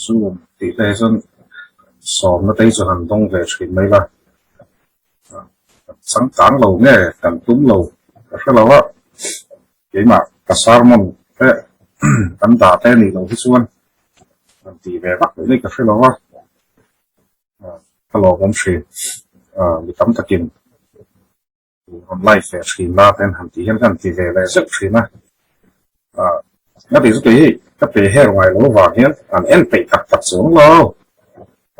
Zoom tih te hi chuan sawmna te hi chu han dawng ve thin mai la. Kan changkang lo nge kan tum lo ka hre lo a, keimah ka sermon te kan dah te nih loh hi chuan han tih ve vak loh hi ka hre lo a, ka lawmawm thin mi tam takin rawn live ve thin la ten han tih hian ka han ti ve leh zeuh thin a, nga tih chu kei hi ka pe her ngai lo vang hian an en peih tak tak chuang lo.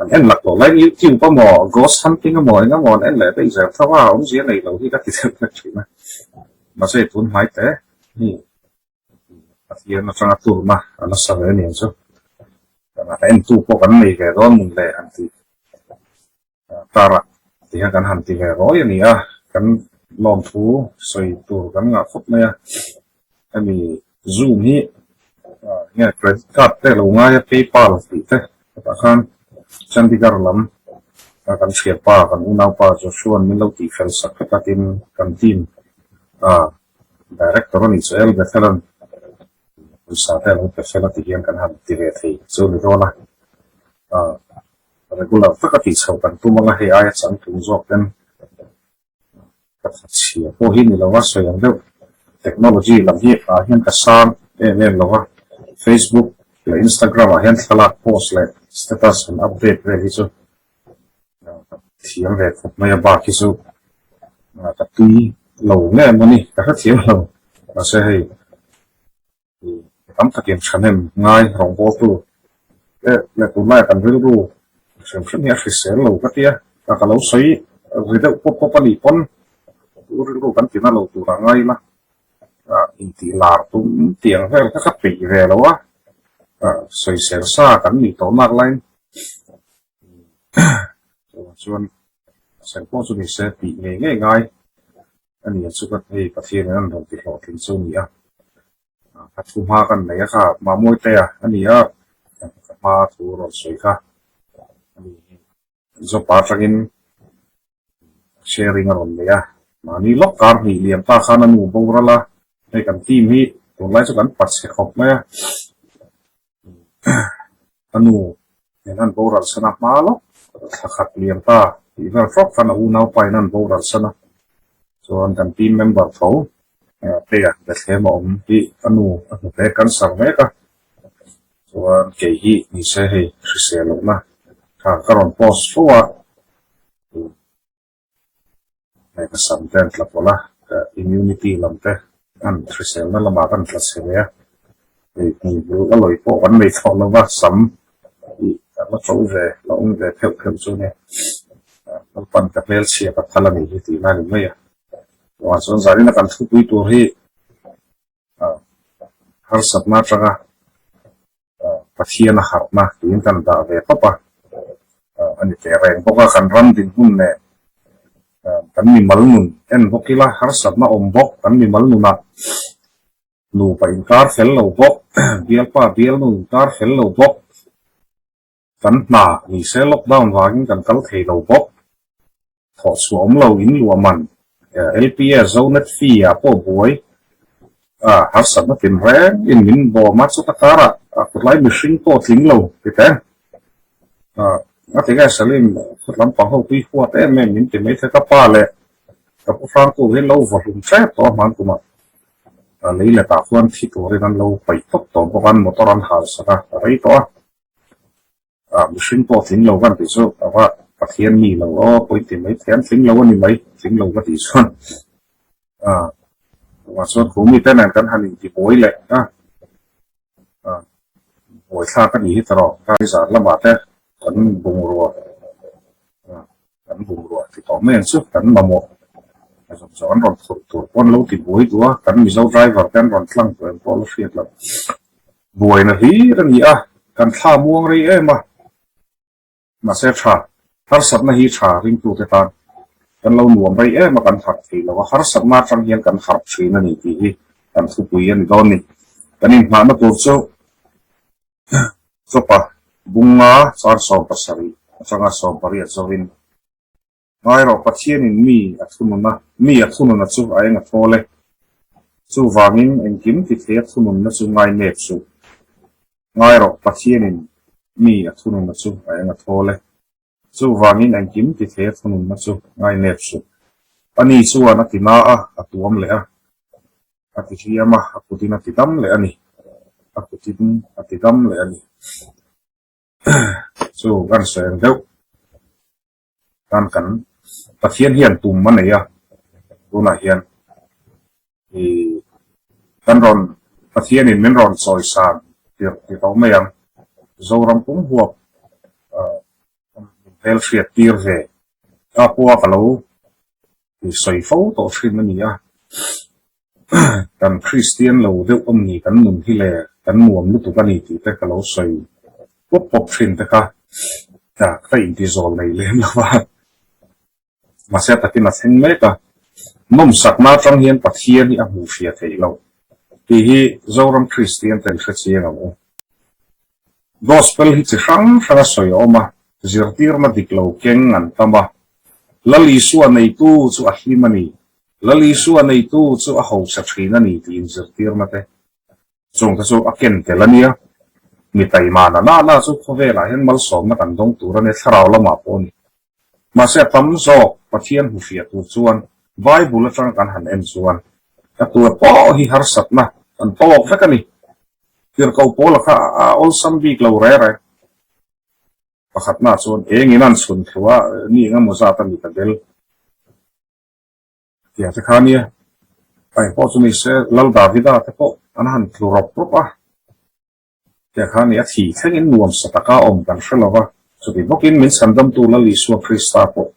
An en lak loh laiin YouTube amaw ghost hunting amaw eng emaw an en leh daih zel tho a, awmzia nei lo hi ka ti deuh hlek thin a. Mahse tun hmai te hi Pathian atanga turna a nasa ve aniang chu. A entu pawh kan nei ve dawn mun le han ti karah ti hian kan han ti ve rawi a ni a, kan lawmthu sawi tur kan ngah khawp mai a. Hemi Zoom hi nge credit card te lo ngai a PayPal tih te hetah khan Chandigarh lam a kan hriatpa kan unaupa Joshua min lo tih fel sak vek a tin kan team director a nih chu El Bethel-a'n pawisa te a lo pe fel a ti hian kan han ti ve thei chu ni dawn a regular taka tih chhoh kan tum anga hei aia changtlung zawk ten Ka chhia pawh hi ni lo a, sawi ang deuh. Technology lam hi ah hian ka sang em em lo a, Facebook leh Instagram ah hian thlalak post leh status han update vel hi chu ka thiam ve khawp mai a, bak hi chu ka tui lo nge maw ni ka hrethiam lo. Mahse hei tam takin thahnem ngai rawngbawltu leh leh tunlaiah kan rilru hrim hrim hi a hrisel lo ka tia, ka ka lo sawi ri deuh pawp pawp a nih pawn tu rilru kan tina lo tur a ngai ila, intih lar tum tiang vel kha ka peih ve lo a, sawisel sa kan nih tawh nak laiin chuan sawi pawh chu ni se tih ngei ngei ngai. A ni chu ka hei Pathian in an rawn ti hlawhtling chu a ni a, ka thu hma kan nei a kha Mamawite-a a ni a, ka hma thu rawn sawi kha a ni hi Zopa atangin sharing a rawn nei a, mahni lawk kar hnih liam ta khan a nu boral a, hei kan team hi tunlai chu kan pat chhe khawp mai a, a nu nen an boral san a hma lawk thla khat liam ta tih vel hrawk khan a unaupa in an boral san a chuan kan team member tho Tea Bethlehem a awm hi a nu a hmu hle cancer mek a chuan kei hi ni se hei hrisel lohna kha ka rawn post fo a. Hei ka sam te an tla pawlh a, ka immunity lam te an hriselna lamah kan tla chhe ve a, hei hmui bul a lawi pawh kan nei tawh lo va, sam hi a la to ve, la awm ve pheuh pheuh chu nia, Lalpan ka hmelchhia ka phal a nih hi tihna a ni mai a, chuvang chuan zanin a kan thupui tur hi harsatna atanga Pathian a harhna tiin kan dah ve tawp a, a ni teh reng bawk a, kan ram dinhmun leh kan mimal nun en bawk ila harsatna awm bawk, kan mimal nunah nupa inkar fel lo bawk, bialpa bialnu inkar fel lo bawk, kan hna ni se lockdown vangin kan kal thei lo bawk, Thawh chhuah awm lo in luah man LPS Zonet fee ah pawh buai a harsatna tin reng in min bawm a chuta karah khutlai mihring pawh tling lo ti te a ti nge Salim khut lampang ho pui huat em em min ti mai the ka pa leh ka pu hrangtu hi lo vaw hlum hrep tawh a hman kumah lei letah khuan thi turin an lo paih tawp tawh bawk a an motor an hal sak a rei tawh a. Ah mihring pawh tling lo kan tih chu a va Pathian mi lo aw pawi ti mai thei an tling lo a ni mai tling lo ka tih chuan ah chuvang chuan khu mite nen kan han inti buai leh a ah buaithlak a nih hi ta rawh ka zan lamah te kan bungrua ah kan bungrua ti tawh mai ang chu kan mamawh a zawng zawng an rawn phurh tur pawh an lo ti buai duh a kan Mizo driver te an rawn tlang tawh em pawh la hriat loh. Buaina hlir a ni a, kan thla muang rei em a. Mahse tha, harsatna hi tha ringtute tan kan lo nuam rei em a, kan harh thei lo a, harsatna atang hian kan harh thin a ni tih hi kan thupui a ni dawn ni. Kan inhmahna tur chu Chawpa Bunga char 17 atanga 18 zawin Ngai rawh, Pathianin mi a thunun a, mi a thunun a chu a eng a thawl e. Chuvangin engkim ti thei a thununna chu ngai nep suh. Ngai rawh, Pathianin mi a thununna chu a eng a thawl e. Chuvangin engkim ti thei a thununna chu ngainep suh. Ani chuan a ti na a, a tuam leh a, a ti hliam a, a kutin a ti dam leh a ni. A kutin a ti dam leh a ni. Chu kan sawi ang deuh. Tan kan Pathian hian tum a nei a, tunah hian i kan rawn Pathianin min rawn chawi san tirh ti tawh mai ang. Zoram pum huap min hmel hriat tir ve a pawha ka lo sawi fo tawh thin a ni a. Kan Kristian lo deuh awm ni kan nun hi le kan nuam lutuk a ni tih te ka lo sawi pawp pawp thin te kha ka inti zawl nei lem lo va. Mahse a takin a thleng mek a, nawmsakna atang hian Pathian hi a hmuh hria theih loh tih hi Zoram Kristian ten hre chiang ang u. Gospel hi chi hrang hrang a sawi a awm a, zirtirna dik lo keng an tam a, Lal Isua neitu chu a hlim a ni, Lal Isua neitu chu a hausa thin a ni tih inzirtirna te Chung te chu a ken tel a nia. Mi taima na na na chu khawvelah hian malsawmna kan dawng tur a nia, thlarau lamah pawh a ni. Mahse a tam zawk Pathian hmu hria tur chuan Bible atang kan han en chuan ka tur pawh hi harsatna kan tawk vek a ni. Tirhkoh pawla kha a awlsam bik lo re re. Pakhatna chuan engin an chhun thlu a, ni engemaw zat a ni ta bel. Tia te kha nia, eng pawh chu ni se Lal Davida te pawh an han tlu rawp rawp a, tia kha nia thi thlengin nuam sa taka awm kan hre lo va, chuti bawkin min chhandamtu Lal Isua Krista pawh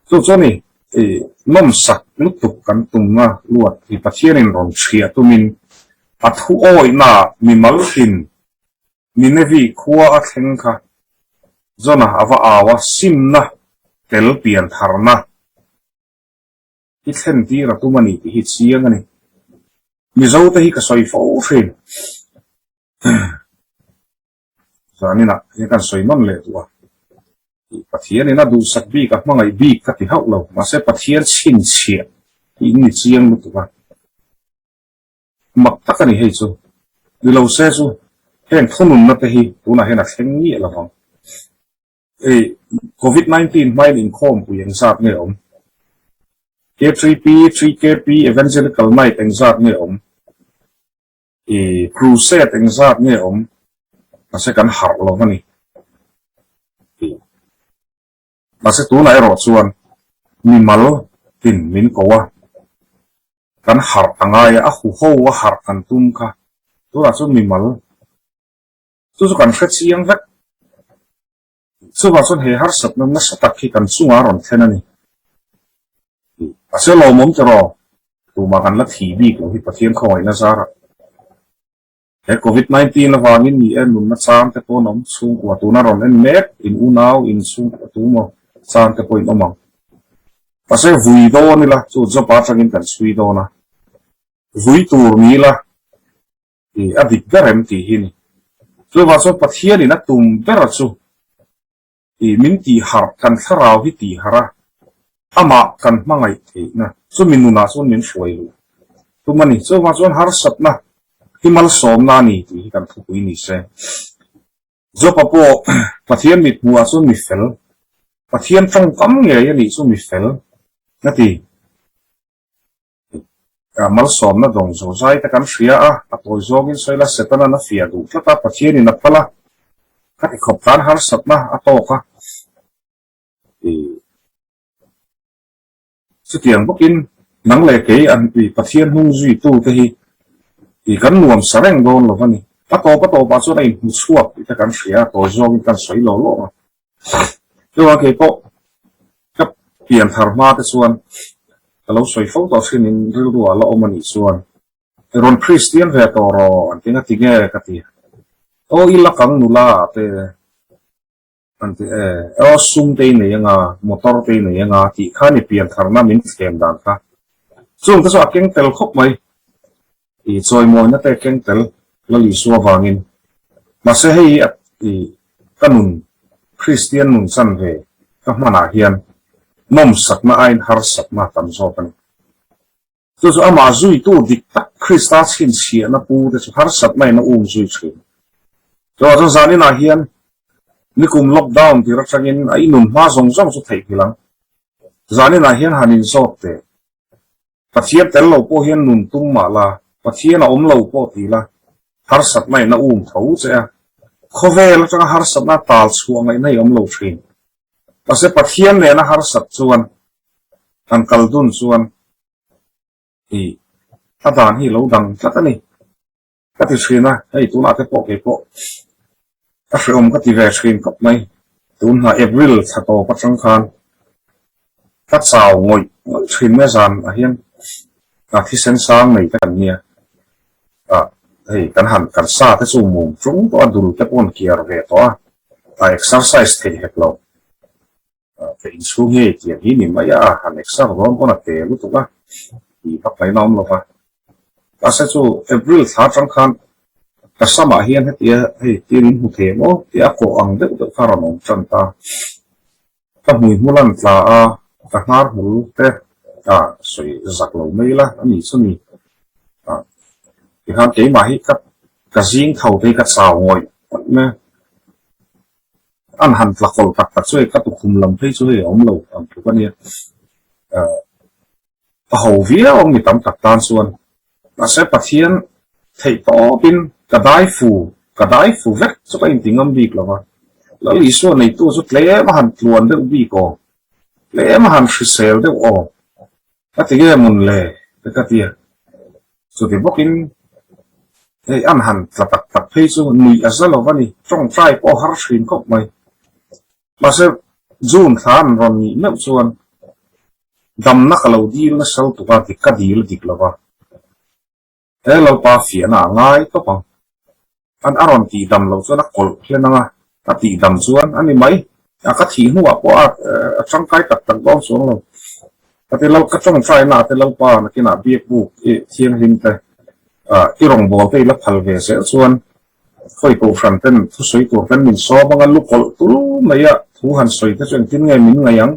chu chu a ni, i nawmsak lutuk kan tumna luat hi Pathianin rawn chhiah tumin a thu awihnaah mimal in Ninevi khua a thleng kha Jonah a va au a, simna tel pian tharna hi thlen tir a tum a ni tih hi chiang a ni. Mizote hi ka sawi fo thin. Zaninah hian kan sawi nawn leh duh a. Pathianin a duhsak bik, a hmangaih bik ka ti hauh lo. Mahse Pathian chhinchhiah hi in ni chiang lutuk a. Mak tak a ni hei chu. Ni lo se chu heng thununna te hi tunah hian a thleng miah lo vang. Hei Covid 19 hmain inkhawmpui engzat nge awm? K3P, 3KP, Evangelical Night engzat nge awm? I Crusade engzat nge awm? Mahse kan harh lo va ni. Mahse tunah erawh chuan mimal tin min ko a. Kan harh a ngai a, a huho a harh kan tum kha. Tunah chuan mimal chu chu kan hre chiang vek. Chuvang chuan he harsatna nasa tak hi kan chungah a rawn thlen a ni. Mahse lawmawm tiraw, tumah kan la thih bik loh hi Pathian khawngaihna zarah. He Covid 19 avangin ni e nunna chang te pawh an awm, chhungkua tuna rawn en mek, in unau, in chhungkua tu maw chang te pawh in awm ang. Mahse vui dawn ila chu job atangin kan chhui dawn a, vui tur ni ila i a dik ber em tih hi ni. Chuvang chuan Pathianin a tum ber chu I min tihharh, kan thlarau hi tihharh a, amah kan hmangaih theihna chumi nunah chuan min hruai luh tum a ni. Chuvang chuan harsatna hi malsawmna a ni tih hi kan thupui ni se. Job-a pawh Pathian mithmuhah chuan mi fel, Pathian tawngkam ngei a nih chu mi fel a ti. Malsawmna dawng zo zai te kan hria a, a tawi zawngin sawi la Setanan a fiah duh tlat a, Pathianin a phal a, ka ti khawp khan harsatna a tawk a. Chutiang bawkin nang leh kei an i Pathian hnung zuitu te hi i kan nuam sa reng dawn lo a ni. A tawp a tawpah chuan a inhmu chhuak tih te kan hria a, tawi zawngin kan sawi lo lawk a. Chuan kei pawh ka pian thar hma te chuan ka lo sawi fo tawh thin in rilru ah la awm a nih chuan rawn Kristian ve tawh rawh an ti nga ti nge ka ti aw i lak ang nula ah te an ti e aw sum te i nei anga motor te i nei anga tih kha ni pian tharna min thlem dan kha chung te chu a keng tel khawp mai. I chawimawina te keng tel Lal Isua vangin. Mahse hei hi i ka nun Kristian nun chan ve ka hmanah hian nawmsakna aiin harsatna a tam zawk a ni. Chu chu amah zuitu dik tak Krista chhinchhiahna pu te chu harsatna in a um zui thin. Chuvang chuan zaninah hian nikum lockdown tir atangin a inun hma zawng zawng chu theihnghilh ang. Zaninah hian han inzawt teh. Pathian tel lo pawh hian nun tum mah la, Pathian a awm lo pawh ti la, harsatna in a um tho che a. Khawvel atanga harsatna tal chhuah ngaihna i awm lo thin. Mahse Pathian nena harsat chuan, kan kal dun chuan i a dan hi lo dang tlat a ni. Ka ti thin a, hei tunah te pawh kei pawh ka hrehawm ka ti ve thin khawp mai. Tunhna April thla tawp atang khan ka chau ngawih ngawih thin mai a zan ah hian ka thisen sang nei te kan nia. Ah hei kan han kan sa te chu mum tung tawh a, dul te pawh an kiar ve tawh a, a exercise theih hek lo. Ka inchhung hi tiang hi ni mai a, han exer dawn pawn a te lutuk a, tih vak mai na awm lo va. Mahse chu April thla atang khan ka samah hian hetia hei tir in hmu thei em aw tia a kawh ang deuh deuh kha a rawn awm tan ta. Ka hmui hmul an tla a, ka hnar hmul te a sawi zak lo mai la a ni chu ni. Tikhan keimah hi ka ka zing tho te hi ka chau ngawih ngawih mai a. An han tla kawlh tak tak chu hei ka tukhum lam phei chu hei a awm lo ang tluk a nia. A ho viau ang mi tam tak tan chuan. Mahse Pathian theih tawpin ka dai fu, ka dai fu vek chu ka inti ngam bik lo va. Lal Isua neitu chu tlem a han tluan deuh bik aw, tlem a han hrisel deuh aw. Ka ti nge mun le te ka tia. Chuti bawkin hei an han tla tak tak phei chu nuih a za lo va ni, tawngtai pawh har thin khawp mai. Mahse June thla an rawn nih meuh chuan damna ka lo dil nasa lutuk a, dik ka dil dik lo va. He Lalpa fiahna a ngai tawp ang. An a rawn tih dam loh chuan a kawlh hlen ang a, a tih dam chuan a ni mai. A ka thih hnuah pawh a a tangkai tak tak dawn chuang lo. Ka ti Lal ka tawngtai na te Lalpa nakinah biakbuk i thianghlim te i rawngbâwl te i la phal ve zel chuan khawi kohhran ten thusawi tur ten min sawm ang a, lu kawlh tul mai a thu han sawi te chu engtin nge min ngaih ang?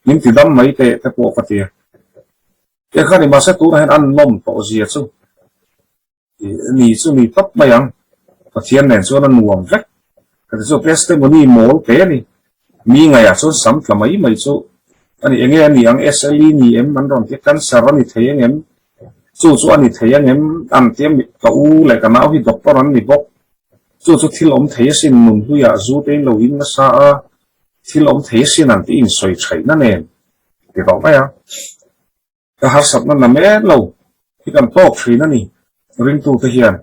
Min ti dam mai teh te pawh ka ti a. Tiang kha ni mahse tunah hian an nawm tawh zia chu ni chu ni tawp mai ang. Pathian nen chuan a nuam vek. Ka ti chu testimony mawl te a ni. Mi ngaihah chuan sam tla mai mai chu a ni. Enge a ni ang SLE ni em an rawn ti a, cancer a ni thei ang em? Chu chu a ni thei ang em? An ti a, ka u leh ka nau hi doctor an ni bawk. Chu chu thil awm thei asin nunhluiah zu te in lo in nasa a, thil awm thei asin an ti insawi thaihna nen. Ti tawh mai a. Ka harsatna na mek lo hi kan tawk thin a ni ringtute hian.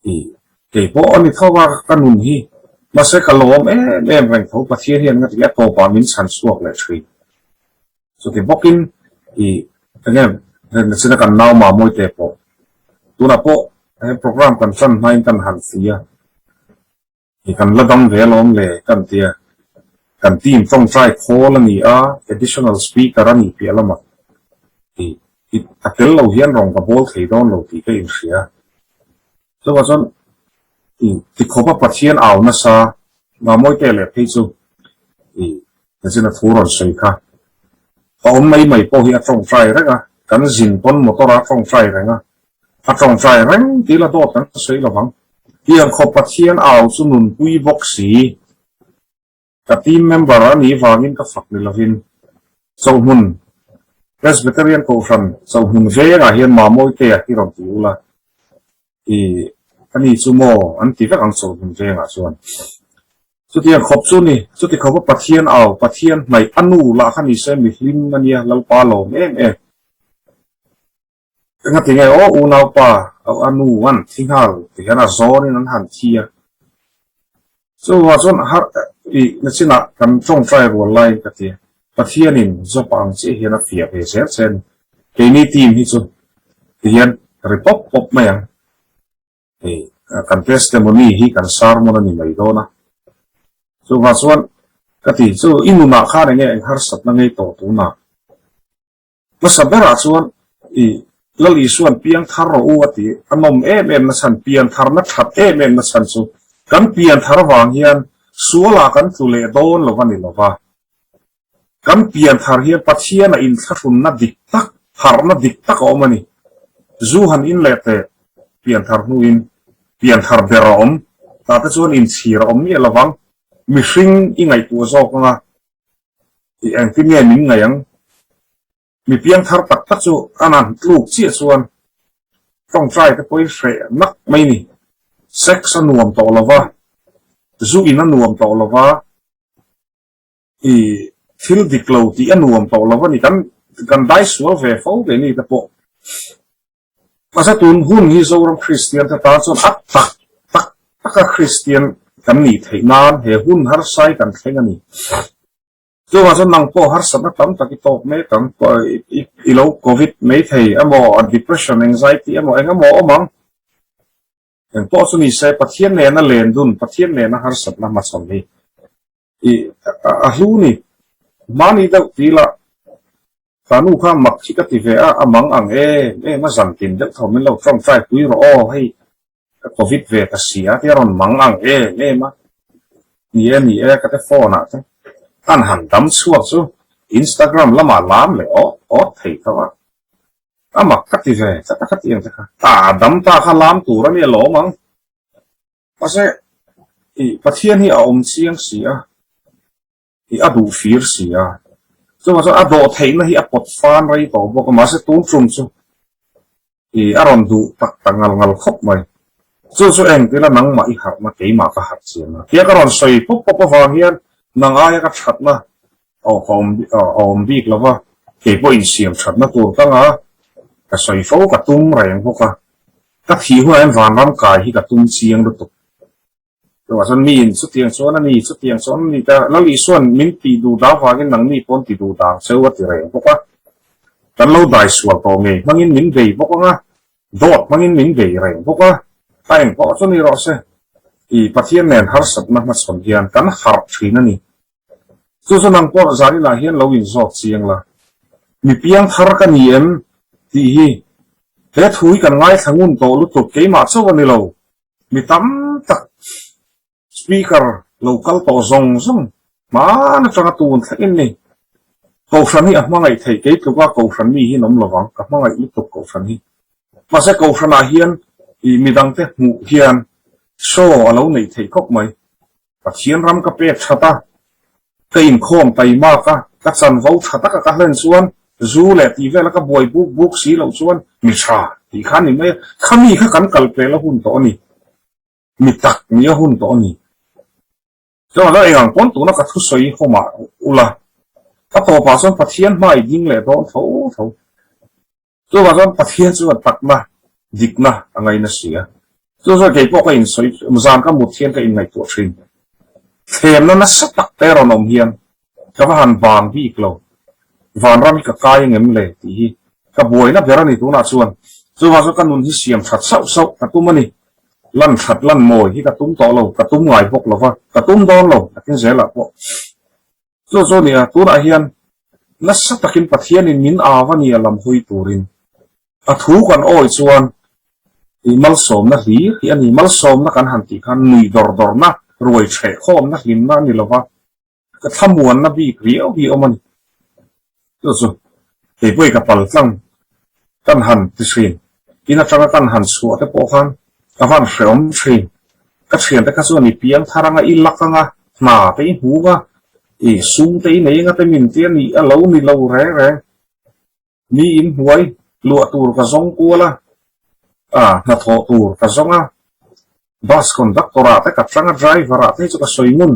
I kei pawh a ni tho a ka nun hi mahse ka lawm em em reng tho Pathian hian nga ti a tawpah min chhan chhuak leh thin. Chuti bawkin i enge nachina kan nau Mamawite pawh tunah pawh he program kan tan hmain kan han fui a. I kan la dam ve alawm le kan ti a, kan team tawngtai khawl a ni a, additional speaker a nih piah lamah i i a tel lo hian rawng ka bawl thei dawn lo tih ka inhria. Chuvah chuan i tikhawpa Pathian au nasa Mamawite leh phei chu i Nachina thu rawn sawi kha a awm mai mai pawh hi a tawngtai reng a, kan zin pawn motor a tawngtai reng a, A tawngtai reng tih la dawt kan sawi lo vang. Tiang khawp Pathian au chu nunpui bawk si. Ka team member a nih vangin ka fak ni lovin Chauhmun Presbyterian Kohhran Chauhmun vengah hian Mamawite-a hi rawn ti ula i a ni chu maw an ti vek ang Chauhmun vengah chuan. Chutiang khawp chu ni, chuti khawpa Pathian au, Pathian hnaih a nu lah kha ni se mihlim a nia Lalpa lawm em em. Engati nge aw unaupa a nu an thi nghal ti hian a zawnin an han thi a. Chuvang chuan har i nachinah kan tawngtai rual lai ka ti a. Pathianin zawpa ang chiah hian a fiah ve zel che a ni. Keini team hi chu ti hian ri pawp pawp mai ang. Hei kan testimony hi kan sermon a ni mai dawn a. Chuvang chuan ka ti chu i nunah khan enge eng harsatna ngei tawh tunah. Hmasa berah chuan i Lal Isua'n piangthar rawh u a ti a nawm em em na chhan, piantharna that em em na chhan chu kan pianthar vang hian sualah kan tlu leh dawn lo a ni lo va. Kan pianthar hian Pathiana inthlahrunna dik tak, harhna dik tak a awm a ni. Zu han in leh teh pianthar hnuin. Pianthar ber a awm. Tah te chuan inchhir a awm miah lovang. Mihring i ngaihtuah zawk anga i engtin nge min ngaih ang? Mi piangthar tak tak chu an han tluk chiah chuan tawngtai te pawh i hreh nak mai ni. Sex a nuam tawh lova, zu in a nuam tawh lova, I thil dik lo tih a nuam tawh lo a ni. Kan kan dai sual ve fo ve ni te pawh. Mahse tun hun hi Zoram Kristian te tan chuan a tak tak taka Kristian kan nih theih nan he hun harsa hi kan thleng a ni. Chuvang chuan nang pawh harsatna tam tak i tawk mek ang. I lo Covid mai thei emaw, depression, anxiety emaw eng emaw awm ang. Eng pawh chu ni se Pathian nena len dun, Pathian nena harsatna hmachhawn hi I a hlu ni. Hmani deuh ti la, ka nu kha mak hi ka ti ve a, a mang ang em em a zan tin deuh tho min lo tawngtai pui rawh aw, hei ka covid ve ta si a tia rawn mang ang em em a, ni e ni e ka te phone ah te an han dam chhuak chu Instagram lamah lam leh awt awt thei tho a, a mak ka ti ve tlat a ka ti ang te kha, ta dam ta kha lam tur a nia lawm ang. Mahse, i Pathian hi a awm chiang si a, i a duh fir si a. Chuvang chuan a dawh theihna hi a pawt fan rei tawh bawk a, mahse tun tum chu i a rawn duh tak ta ngal ngal khawp mai. Chu chu engtila nangmah i harhna keimah ka harh chiang a. Tia ka rawn sawi pawp pawp avang hian nang aia ka thatna aw ka awm a awm bik lo va, kei pawh insiam thatna tur ka nga ka sawi fo ka tum reng bawk a. Ka thih hunah hian vanram kai hi ka tum chiang lutuk. Chuvah chuan miin chutiang chuan a ni, chutiang chuan a ni ta, Lal Isua'n min tih duh dang vangin nangni pawn ti duh dang cheu a ti reng bawk a. Kan lo dai sual tawh ngei hmangin min bei bawk ang a, dawt hmangin min bei reng bawk a, a eng pawh chu ni rawh se. I Pathian nen harsatna hmachhawn hian kan harh thin a ni. Chu chu nang pawh zaninah hian lo inzawt chiang la, mi piangthar ka ni em tih hi he thu hi kan ngaithla ngun tawh lutuk keimah chauh a ni lo, mi tam tak speaker lo kal tawh zawng zawng hman atanga tun thlengin ni. Kohhran hi a hmangaih theih kei tluka kohhran mi hi an awm lovang, ka hmangaih lutuk kohhran hi. Mahse kohhranah hian i midangte hmuh hian show a lo neih theih khawp mai. Pathian ram ka pek that a, ka inkhawm taimak a, ka chanvo tha taka ka hlen chuan zu leh tih vela ka buai buk buk si loh chuan mi tha tih kha a ni mai a, khami kha kan kal pel a hun tawh a ni, mi tak ni a hun tawh a ni. Chuan eng ang pawn tuna ka thusawi hawmah ula, ka tawpah chuan Pathian hma i ding leh dawn tho tho. Chuvang chuan Pathian chuan takna, dikna a ngaina si a. Chu chuan kei pawh ka insawi, zan ka mut hian ka inngaihtuah thin. Thlemna nasa tak te rawn awm hian ka va han vang bik lo. Vanram hi ka kai angem le tih hi ka buaina ber a ni tunah chuan. Chuvang chuan ka nun hi siam that sauh sauh ka tum a ni. Lan that lan mawi hi ka tum tawh lo, ka tum ngai bawk lo va, ka tum dawn lo, nakin zelah pawh. Chu chu nia, tunah hian nasa takin Pathianin min au a nia lam hawi turin a thu kan awi chuan i malsawmna hlir hi a ni. Malsawmna kan han tih khan nui dawr dawrna, ruai hrehkhawmna, hlimna a ni lova, ka thlamuanna bik riau hi a awm a ni. Chu chu kei pawhin ka pal tlang kan han ti thin. In atanga kan han chhuah te pawh khan ka van hrehawm thin. Ka thiante kha chuan i piang thar anga i lak anga hna te i hmu anga i sum te i nei anga te min ti a nih a lo ni lo reng reng. Mi in hnuai luah tur ka zawng kual a, a hnathawh tur ka zawng a, Bus conductor ah te ka tang a, driver ah te hi chu ka sawi ngun,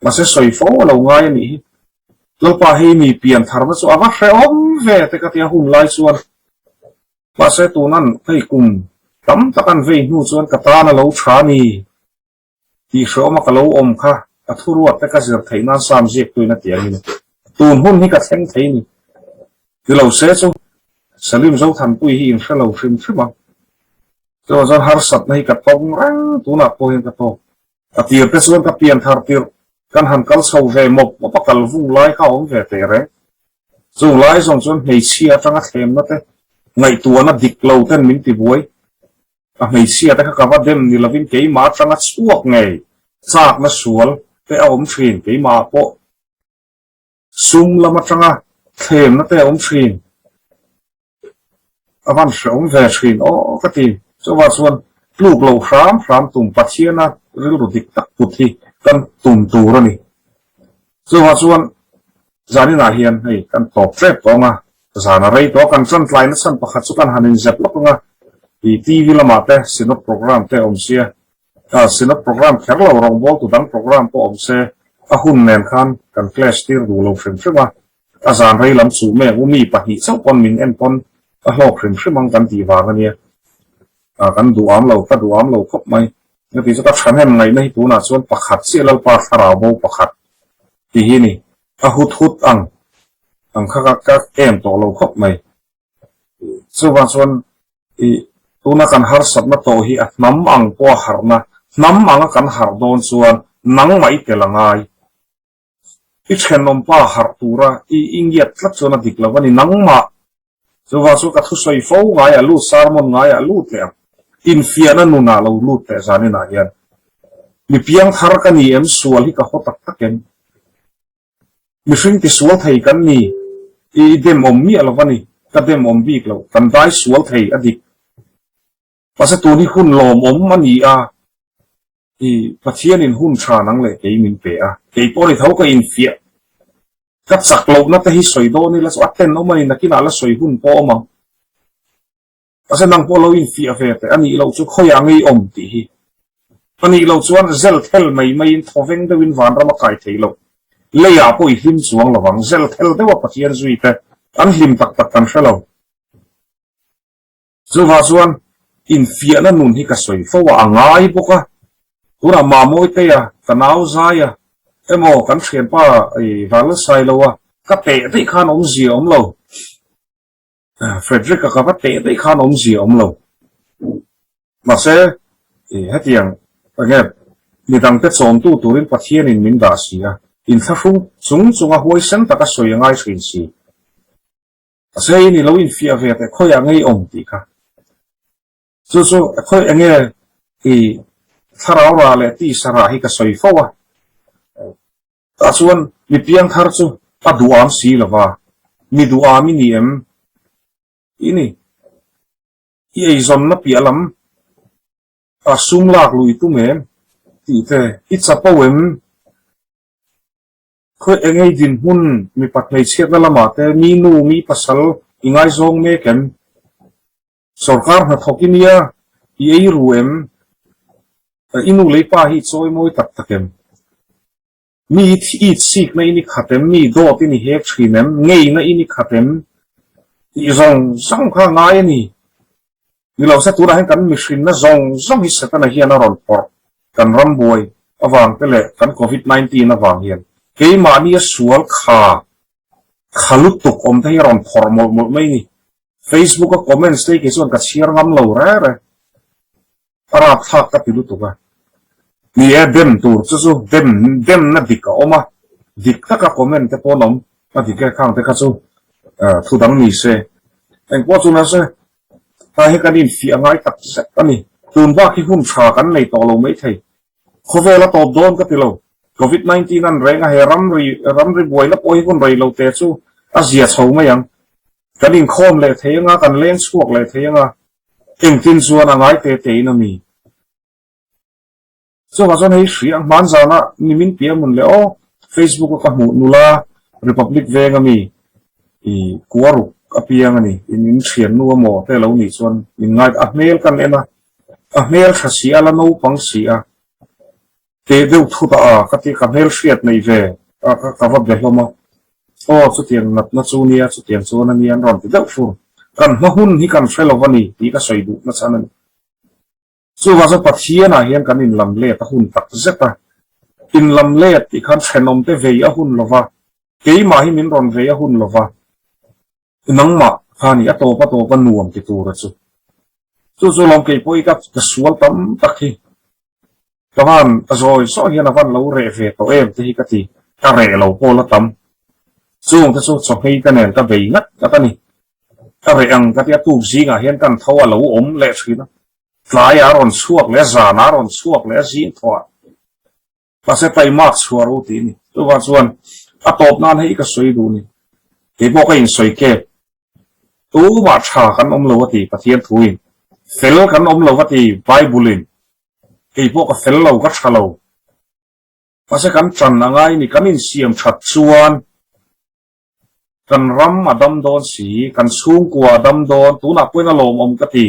mahse sawi fo a lo ngai a nih hi. Lalpa hei mi pian tharna chu a va hrehawm ve te ka ti a hun lai chuan. Mahse tunan hei kum tam tak an vei hnu chuan ka tan a lo tha ni. Tih hrehawm a ka lo awm kha ka thuruat te ka zir theih nan Sam ziaktuin a ti angin tun hun hi ka thleng thei ni. Ti lo se chu Salim Zothanpui hi in hre lo hrim hrim ang. Chuvang chuan harsatna hi ka tawng reng tunah pawh hian ka tawk. A tir te chuan ka pian thar tirh kan han kal chho ve mawp mawp a kal vung lai kha a awm ve teh reng. Chung lai zawng chuan hmeichhia atanga thlemna te ngaihtuahna dik lo ten min ti buai. A hmeichhia te kha ka va dem ni lovin keimah atanga chhuak ngei chakna sual te a awm thin keimah ah pawh. Sum lam atanga thlemna te a awm thin. A van hrehawm ve thin aw ka ti. Chuvah chuan Tluk lo hram hram tum Pathiana rilru dik tak put hi kan tum tur a ni. Chuvah chuan zaninah hian hei kan tawp ṭep tawh ang a, zan a rei tawh a, kan ṭantlai nachhan pakhat chu kan han inzep lawk ang a, ih TV lamah te Synod programme te awm sia, Synod programme kher lo rawngbawltu dang programme pawh awm se a hun nen khan kan clash tir duh lo hrim hrim a, A zan rei lam chu mek u mi pahnih chauh pawn min en pawn ka hlawk hrim hrim ang kan tih vang a nia. Ah kan duh am lo, ka duh am lo khawp mai. Ka tih chu ka thahnem ngaihna hi tunah chuan pakhat chiah Lalpa thlarau bo pakhat tih hi ni. A hut hut ang ang kha ka ka em tawh lo khawp mai. Chuvang chuan i tuna kan harsatna tawh hi a hnam ang pawh a harhna, hnam anga kan harh dawn chuan nangmah i tel a ngai. I thenawmpa harh tura i i ngiat tlat chuan a dik lo a ni nangmah. Chuvang chu ka thusawi fo ngaiah lut, sermon ngaiah lut leh ang. Infiahna nunah lo lut teh zaninah hian. Mi piangthar ka ni em, sual hi ka haw tak tak em? Mihring tisual thei kan ni, i i dem awm miah lo a ni, ka dem awm bik lo, kan dai sual thei a dik. Mahse tun hi hun lawmawm a ni a, i Pathianin hun tha nang leh kei min pe a, kei pawh ni tho ka infiah. Ka chak lohna te hi sawi dawn ila chu a tenawm a ni, nakinah la sawi hun pawh awm ang. Mahse nang pawh lo infiah ve teh a nih loh chu khawiah ngei awm tih hi. A nih loh chuan zel thel mai maiin thawveng deuhin vanram a kai thei loh. Leiah pawh i hlim chuang lovang, zel thel deuha Pathian zui te an hlim tak tak kan hre lo. Chuvah chuan infiahna nun hi ka sawi fo a, a ngai bawk a. Tunah Mamawiteia, ka nau Zaia emaw kan thianpa Vanlalsailoa ka teh daih khan awmzia a awm lo. Frederick-a ka va teh daih khan awmzia a awm lo. Mahse, hetiang enge midangte chawmtu turin Pathianin min dah si a, inthlahrung chung chunga huaisen taka sawi a ngai thin si. A sei ni lo infiah ve teh khawiah ngei awm tih kha. Chu chu khawi enge i thlarau rah leh tisa rah hi ka sawi fo a. Tah chuan mi piangthar chu a duham si lova, mi duham i ni em? I ni. I eizawnna piah lam a sum lak lui tum em? Tih te i chapo em? Khawi engei dinhmun mipat hmeichhiatna lamah te mi nu, mi pasal i ngaizawng mek em? Sorkar hnathawk i nia, i ei ru em? I nu lei pa hi i chawi mawi tak tak em? Mi i it sikna in i khat em? Mi dawt in i hek thin em? Ngeina in i khat em? Tih zawng zawng kha a ngai a ni. Ni lo se tunah hian kan mihrinna zawng zawng hi Setana hian a rawn phawrh kan rambuai avang te leh kan Covid 19 avang hian keimahni a sual kha kha lutuk awm te hi a rawn phawrh mawlh mawlh mai ni. Facebook a comments te hi kei chuan ka chhiar ngam lo re re. A rapthlak ka ti lutuk a. Ni e, dem tur chu chu dem demna dik a awm a, dik taka comment te pawh an awm a dik e, khang te kha chu thu dang ni se. Engpawh chu nase ta hi kan infiah ngai tak zet a ni. Tun bak hi hun tha kan nei tawh lo maithei. Khawvel a tawp dawn ka ti lo. Covid 19 an reng a, he ramri ramri buaina pawh hi hun rei lo te chu a zia chho mai ang. Kan inkhawm leh thei anga, kan leng chhuak leh thei anga, Engtin chuan a ngai te tein a mi. Chuvang chuan hei hri ang hman zana nimin piah mun leh aw Facebook a ka hmuh nula Republic veng a mi i kuaruk a piang a ni in in thian nu a maw te lo nih chuan min ngai a hmel kan en a a hmel tha si a la naupang si a Teh deuh thut a a ka ti ka hmel hriat nei ve a ka ka va be hlawm a, aw chutiang natna chu nia chutiang chuan a nia an rawn ti deuh fur. Kan hma hun hi kan hre lo va ni tih ka sawi duh nachhan a ni. Chuvang chuan Pathianah hian kan inlam let a hun tak zet a, inlam let tih khan thenawmte vei a hun lo va, keimah hi min rawn vei a hun lo va, Nangmah kha ni a tawp a tawp a nuam ti tur a chu. Chu chu lawm kei pawh i ka ka sual tam tak hi. Ka van a zawi zawi hian a van lo reh ve tawh em te hi ka ti. Ka reh lo pawl a tam. Chung te chu chawhmei ka nen ka bei ngat ngat a ni. Ka reh ang ka ti a tuk zingah hian kan tho a lo awm leh thin a. Tlai a rawn chhuak leh a zan a rawn chhuak leh a zing thawh ah. Mahse taimak chhuah ro tih a ni. Chuvang chuan a tawp nan hei ka sawi duh ni. Keipawh ka insawi kep. Tumah tha kan awm lo a ti Pathian thuin. Fel kan awm lo va ti Bible in. Kei pawh ka fel lo, ka tha lo. Mahse kan tan a ngai ni, kan insiam that chuan kan ram a dam dawn si, kan chhungkua a dam dawn, tunah pawhin a lawmawm ka ti.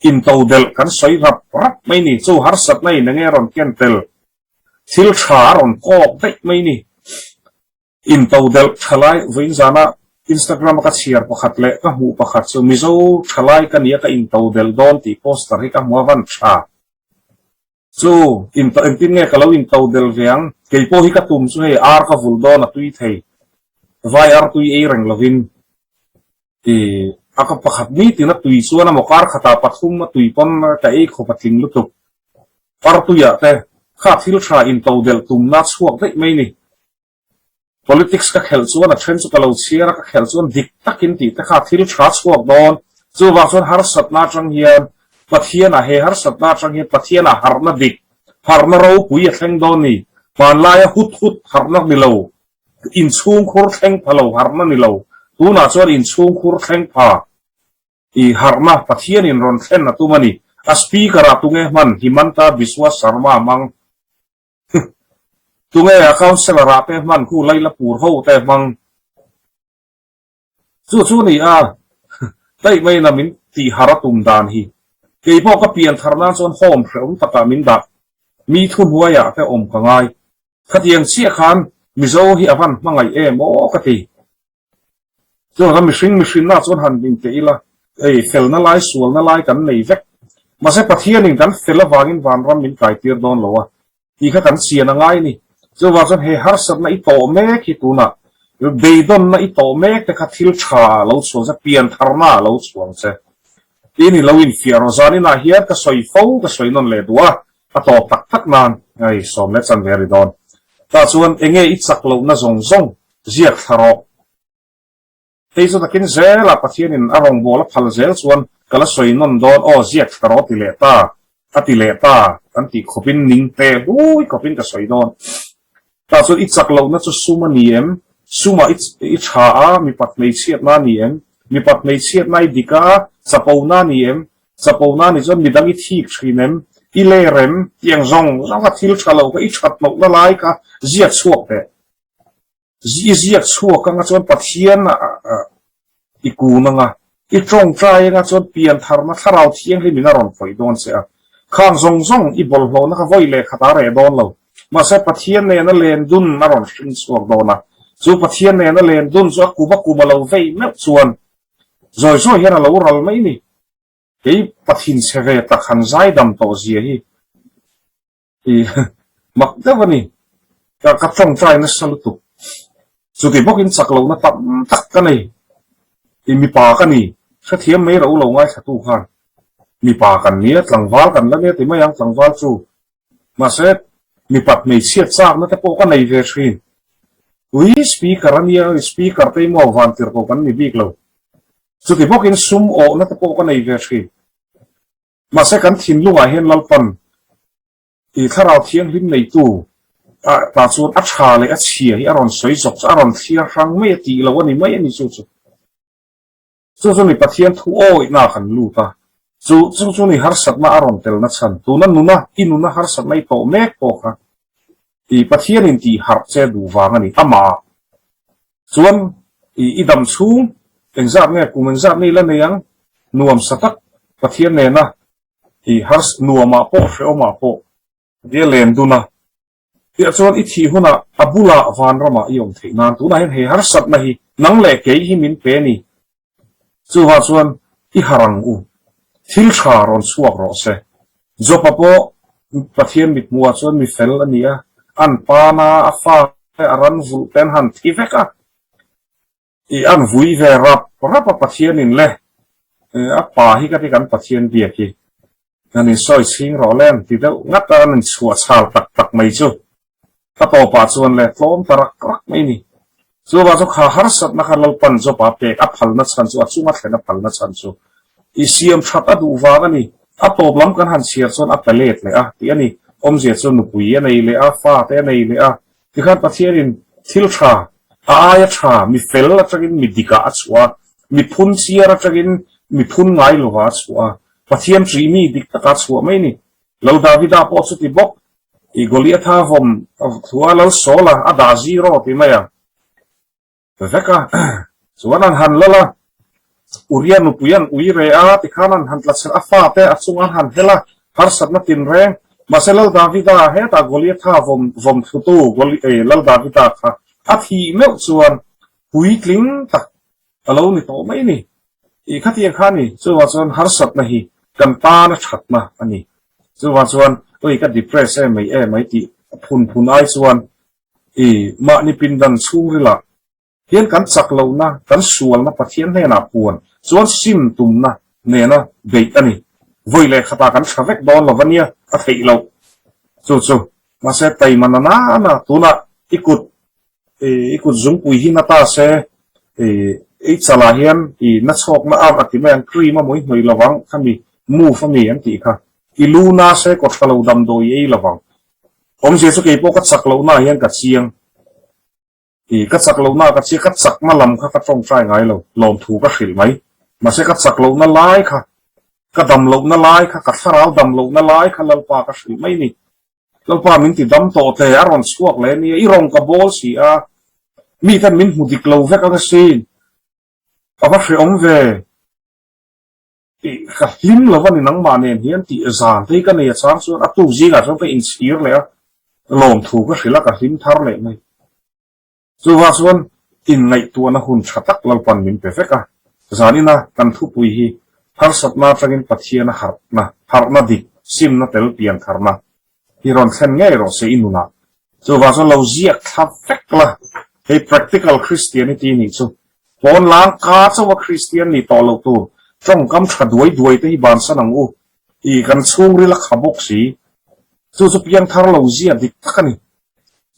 Intodelh kan sawi rap rap mai ni, chu harsatna in enge rawn ken tel, thil tha a rawn kawk daih mai ni. Intodelh thalai vawiin zana Instagram a ka chhiar pakhat leh ka hmuh pakhat chu Mizo thalai ka nia ka intodelh dawn tih poster hi ka hmu a van tha. Chu into engtin nge ka lo intodelh ve ang? Kei pawh hi ka tum chu hei ar ka vul dawn a tui thei. Vai ar tui ei reng lovin i a ka pakhat nitin a tui chuan a maw kar khatah pathum a tui pawn ka ei khawp a tling lutuk. Partuiah te kha thil tha intodelh tumna chhuak daih mai ni. Politics ka khelh chuan a then chu ka lo chhiar a, ka khelh chuan dik takin tih te kha thil tha chhuak dawn. Chuvang chuan harsatna atang hian Pathianah he harsatna atang hian Pathianah harhna dik, harhna ropui a thleng dawn ni. Hmanlaia hut hut harhna ni lo, inchhungkhur thleng pha lo harhna ni lo, tunah chuan inchhungkhur thleng pha i harhna Pathianin rawn thlen a tum a ni. A speaker-ah tunge hman Himanta Biswa Sarma hmang. Tunge a councillor ah te hman khu Laila pur ho te hmang chu chu ni a daih mai na min tih har a tum dan hi. Kei pawh ka pian thar nan chuan home hrehawm takah min dah mi thu hnuai ah te awm ka ngai. Khatiang chiah khan Mizo hi a van hmangaih em aw ka ti. Chuan a mihring mihrinna chuan han din teh ila, hei felna lai sualna lai kan nei vek. Mahse Pathianin kan fel avangin vanram min kaitir dawn lo a, tih kha kan chian a ngai a ni. Chuvang chuan he harsatna i tawh mek hi tunah beidawnna i tawh mek te kha thil tha ah lo chhuang che, piantharna ah lo chhuang che. Tiin i lo infiah rawh. Zaninah hian ka sawi fo, ka sawi nawn leh duh a, a tawp tak tak nan hei sawm leh chanve a ri dawn. Tah chuan enge i chak lohna zawng zawng Ziak thla rawh. Hei chu takin zela Pathianin a rawngbâwl a phal zel chuan ka la sawi nawn dawn aw ziak thla rawh ti leh ta, a ti leh ta kan tih khawpin ning teh hlui khawpin ka sawi dawn. Tah chuan i chak lohna chu sum a ni em? Sumah i i tha a, mipat hmeichhiatna a ni em? Mipat hmeichhiatna i dik a, chapona a ni em? Chapona a nih chuan midang i thik thin em? I ler em? Tiang zawng zawnga thil tha lo kha i that lohna lai kha ziak chhuak teh. I ziak chhuak anga chuan Pathian i kun anga, i tawngtai anga chuan piantharna thlarau thianghlim in a rawn khawih dawn che a. Khang zawng zawng i bawlhhlawhna kha vawi leh khat a reh dawn lo. Mahse Pathian nena len dun a rawn hring chhuak dawn a. Chu Pathian nena len dun chu a kum a kum a lo vei meuh chuan zawi zawi hian a lo ral mai ni. Kei Pathin chhe ve tak han zaidam tawh zia hi. I mak deuh a ni. Ka ka tawngtai nasa lutuk. Chuti bawkin chak lohna tam tak ka nei. I mipa ka ni. Hrethiam mai ro lo ngaithlatu khan. Mipa kan nia, tlangval kan la nia ti mai ang tlangval chu. Mahse, mipat hmeichhiat chakna te pawh ka nei ve thin. Ui, speaker a nia, speaker te hi maw vantirhkoh kan ni bik lo. Chuti bawkin sum awhna te pawh ka nei ve thin. Mahse kan thinlungah hian Lalpan i Thlarau Thianghlim neitu ah tah chuan a tha leh a chhia hi a rawn sawi zawk chu a rawn thliar hrang mai a tih lo a ni mai a ni chu chu. Chu chu ni Pathian thu awihna ah kan lut a, chu chu chu ni harsatna a rawn telna chhan tuna nuna i nuna harsatna i tawh mek pawh kha i Pathianin tih harh che duh vang a ni amah ah Chuan i i dam chhung engzat nge kum engzat nge i la nei ang? Nuam sa tak Pathian nena i hars nuamah pawh hrehawmah pawh tia len dun a. Tiah chuan i thih hunah a bulah vanramah i awm theih nan tunah hian hei harsatna hi nang leh kei hi min pe ni. Chuvah chuan i har ang u. Thil tha rawn chhuak rawh se. Job-a pawh Pathian mithmuhah chuan mi fel a ni a, an pana a fa te a ran vulh te an han thi vek a. I an vui ve rap rap a Pathianin le a pa hi ka ti kan Pathian biak hi. An insawi chhing rawh le an ti deuh ngat a, an inchhuah chhal tak tak mai chu ka tawpah chuan le tlawm ta rak rak mai ni. Chuvang chu kha harsatna kha Lalpan Job-a pek a phalna chhan chu a chunga thlen a phalna chhan chu i siam that a duh vang a ni. A tawp lam kan han chhiar chuan a pe let leh a tih a ni. Awmzia chu nupui a nei leh a, fate a nei leh a. Tikhan Pathianin thil tha, a aia tha, mi fel atangin mi dikah a chhuah a, mi phun chiar atangin mi phun ngai lovah a chhuah a. Pathian ṭih mi dik taka chhuah mai ni. Lal Davida pawh chuti bawk. I Goliatha vawm thua Lal Saula a dah zero ti mai ang. Vek a, chuan an han lal a, Uria nupui an ui re a, tikhan an han tla chher a, fate a chung an han hel a, harsatna tinreng. Mahse Lal Davida hetah Goliatha vawm vawm thlutu Lal Davida kha a thih meuh chuan puitling tak a lo ni tawh mai ni. I khatiang kha a ni. Chuvang chuan harsatna hi kan tana thatna a ni. Chuvang chuan ui ka depress em mai em mai tih phun phun ai chuan i mahni pindan chhungrilah hian kan chak lohna, kan sualna Pathian hnenah puan chuan sim tumna nena beih a ni. Vawi leh khatah kan tha vek dawn lo va nia, a theih loh. Chu chu mahse taima na nana tunah i kut I kut zungpui hi na ta se, i chalah hian i na chhawkna ar a ti mai ang, cream a mawi hnawih lovang, khami move a mi an tih kha. I lu na se kaw tha lo damdawi i ei lovang. Awmzia chu keipawh ka chak lohna ah hian ka chiang. I ka chak lohna ah ka chiang, ka chakna lam kha ka tawngtai ngai lo, lawmthu ka hrilh mai. Mahse ka chak lohna lai kha, ka dam lohna lai kha, ka thlarau dam lohna lai kha Lalpa ka hrilh mai ni. Lalpa min ti dam tawh tle, a rawn chhuak leh nia, i rawn ka bawl si a, mi ten min hmu dik lo vek ang asin, a va hreawm ve, ih ka hlim lo a ni nangmah nen hian tih zan te hi ka nei a chang chuan a tuk zingah chuan ka inchhir leh a, lawmthu ka hrilh a ka hlim thar leh mai. Chuvang chuan inngaihtuahna hun tha tak Lalpan min pe vek a, zanina kan thupui hi harsatna atangin Pathiana harhna, harhna dik, simna tel pian tharna hi rawn thlen ngei rawh se i nunah. Chuvang chuan lo ziak thla vek la, hei practical Christianity nih chu pawn lang ka chauha Christian nih tawh loh tur tawngkam tha duai duai te hi bansan ang u, i kan chhungril a kha bawk si. Chu chu piangthar lo zia dik tak a ni.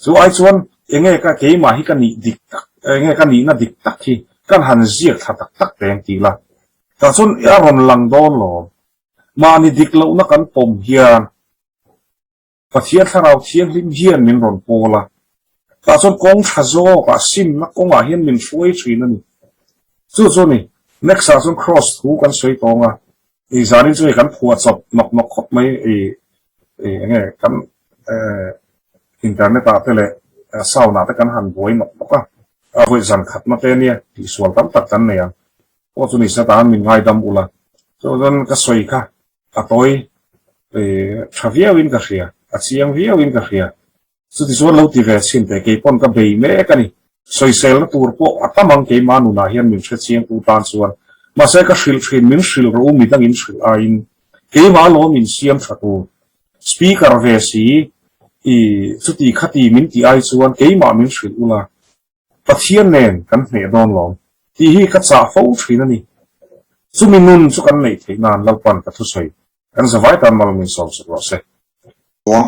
Chu ai chuan enge ka keimah hi ka nih dik tak, enge ka nihna dik tak hi kan han ziak thla tak tak teng tih la. Tah chuan a rawn lang dawn lawm. Mahni dik lohna kan pawm hian Pathian Thlarau Thianghlim hian min rawn pawl a. Tah chuan kawng tha zawkah simna kawngah hian min hruai thin a ni. Chu chu a ni. Next ah chuan Kross thu kan sawi tawng a. I zanin chu hei kan phuah chawp nawk nawk khawp mai i i enge kan internet ah te leh sound ah te kan han buai nawk nawk a, a vawi zan khat na te ania tihsual tam tak kan nei ang pawh chu ni se tan min ngaidam ula chuan ka sawi kha a tawi i tha viau in ka hria a chiang viau in ka hria. Chutichuan lo ti ve chhin teh, keipawn ka bei mek a ni. Sawiselna tur pawh a tam ang keimah nunah hian min hrechiangtu tan chuan. Mahse ka hrilh thin, min hrilh rawh u midangin hrilh aiin. Keimah alawm min siam tha tur. Speaker ve si, i chuti khati min tih ai chuan keimah min hrilh ula. Pathian nen kan hneh dawn lawm tih hi ka chah fo thin a ni. Chumi nun chu kan neih theih nan Lalpan ka thusawi kan zavai tan mal min sawm suk rawh se. Aw,